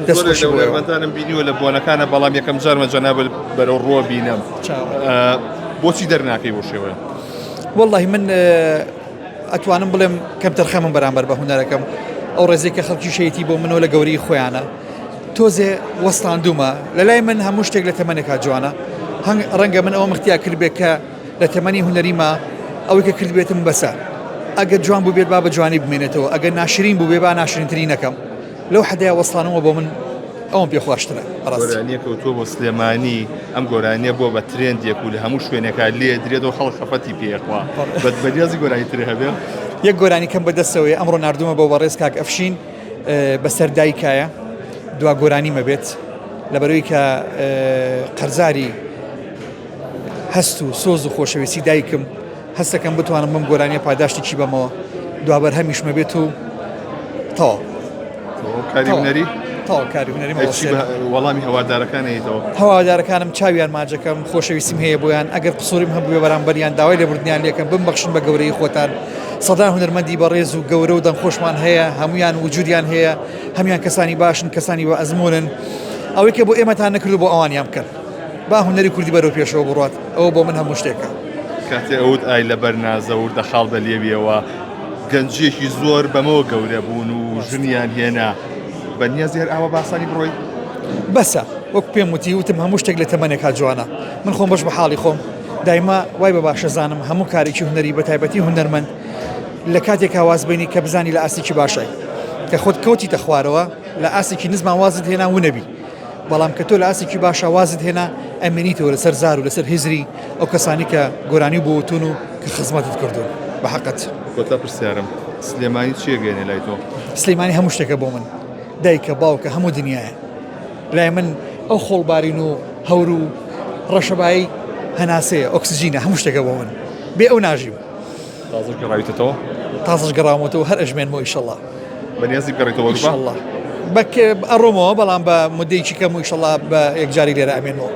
دەستخۆشی بۆ ئێوە. هونەرمەندانم بینیوە لە بۆنەکانە بەڵام یەکەم جارمە جەنابت بەرەو ڕووە بینم. بۆچی دەرناکەی بۆ شێوەیە؟ وەڵڵاهی من ئەتوانم بڵێم کەمتەرخەمم بەرامبەر بە هونەرەکەم ئەو ڕێزێک کە خەڵکی شەیتی بۆ منەوە لە گەورەی خۆیانە تۆزێ وەستاندومە لە لای من هەموو شتێک لە تەمەنێکا جوانە هەنگ ڕەنگە من ئەوەم اختیا کردبێ کە لە تەمەنی هونەریما ئەوەی کە کردبێتم بەسە ئەگەر جوان بووبێت با بە جوانی بمێنێتەوە ئەگەر ناشرین بووبێ با ناشرینتری نەکەم لەو حەدەیا وەستانەوە بۆ من ئەوم پێ خۆشترە بەڕاستی. گۆرانیەک کەوتووە بۆ سلێمانی ئەم گۆرانیە بووە بە ترێندێک و لە هەموو شوێنێکا لێ درێت و خەڵک خەفەتی پێ ئەخوا بەنیازی گۆرانی تر هەبێ؟ یەک گۆرانی کەم بەدەستەوەیە ئەمڕۆ ناردوومە بۆ بەڕێز کاک ئەفشین بەسەر دایکایە دوا گۆرانیمە بێت لەبەرەوەی کە قەرزاری هەست و سۆز و خۆشەویستی دایکم هەستەکەم بتوانم بەم گۆرانیە پاداشتێکی بەمەوە دوا بەرهەمیشمە بێت و تەواو. کاری هونەری؟ تەواو کاری هونەری وەڵامی هەوادارەکان ئەیتەوە؟ هەوادارەکانم چاویان ماجەکەم خۆشەویستیم هەیە بۆیان ئەگەر قسوورم هەبووێ بەرامبەریان داوای لێبوردنیان لێکەم بمبەخشن بە گەورەی خۆتان سەدان هونەرمەندی بەڕێز و گەورە و دەنگخۆشمان هەیە هەمویان وجودیان هەیە هەموان کەسانی باشن کەسانی بە ئەزمونن ئەوەی کە بۆ ئێمەتان نەکردو بۆ ئەوانیان بکەن با هونەری کوردی بەرەو پێشەوە بڕوات ئەوە بۆ من هەموو شتێکە. کاتێ ئەوت ئای لەبەر نازە وردە خاڵ بە لێویەوە گەنجێکی زۆر بەمەوە گەورە بوون و ژنیان هێنا بە نیازی هەر ئاوا باسانی بڕۆی؟ بەسە وەک پێم وتی وتم هەموو شتێک لە تەمەنێکا جوانە من خۆم بەش بە حاڵی خۆم دایمە وای بە باشە زانم هەموو کارێکی هونەری بە تایبەتی هونەرمەند لە کاتێکا واز بینی کە بزانی لە ئاستێکی باشای کە خۆت کەوتیتە خوارەوە لە ئاستێکی نزمان وازت هێنا ونەبی بەڵام کە تۆ لە ئاستێکی باشا وازت هێنا ئەمێنیتەوە لەسەر زار و لەسەر هزری ئەو کەسانی کە گۆرانی بۆ وتون و کە خزمەتت کردوون بە حەقت. کۆتا پرسیارم، سلێمانی چی ئەگەیەنێ لای تۆ؟ سلێمانی هەموو شتێکە بۆ من، دایکە، باوکە، هەموو دنیایە. لای من ئەو خۆڵبارین و هەور و ڕەشەبای هەناسەیە، ئۆکسجینە، هەموو شتێکە بۆ من. بێ ئەو ناژیم. تازەش گەڕاویتەتەوە؟ تازەش گەڕاومەتەوە هەر ئەژمێنمەوە ئیشەڵا. بەنیازی بگەڕێیتەوە ئەوروپا؟ ئیشەڵا. بە ئەڕۆمەوە بەڵام بە مدەیەکی کەم و ئیشەڵا بە یەکجاری لێرە ئەمێنمەوە.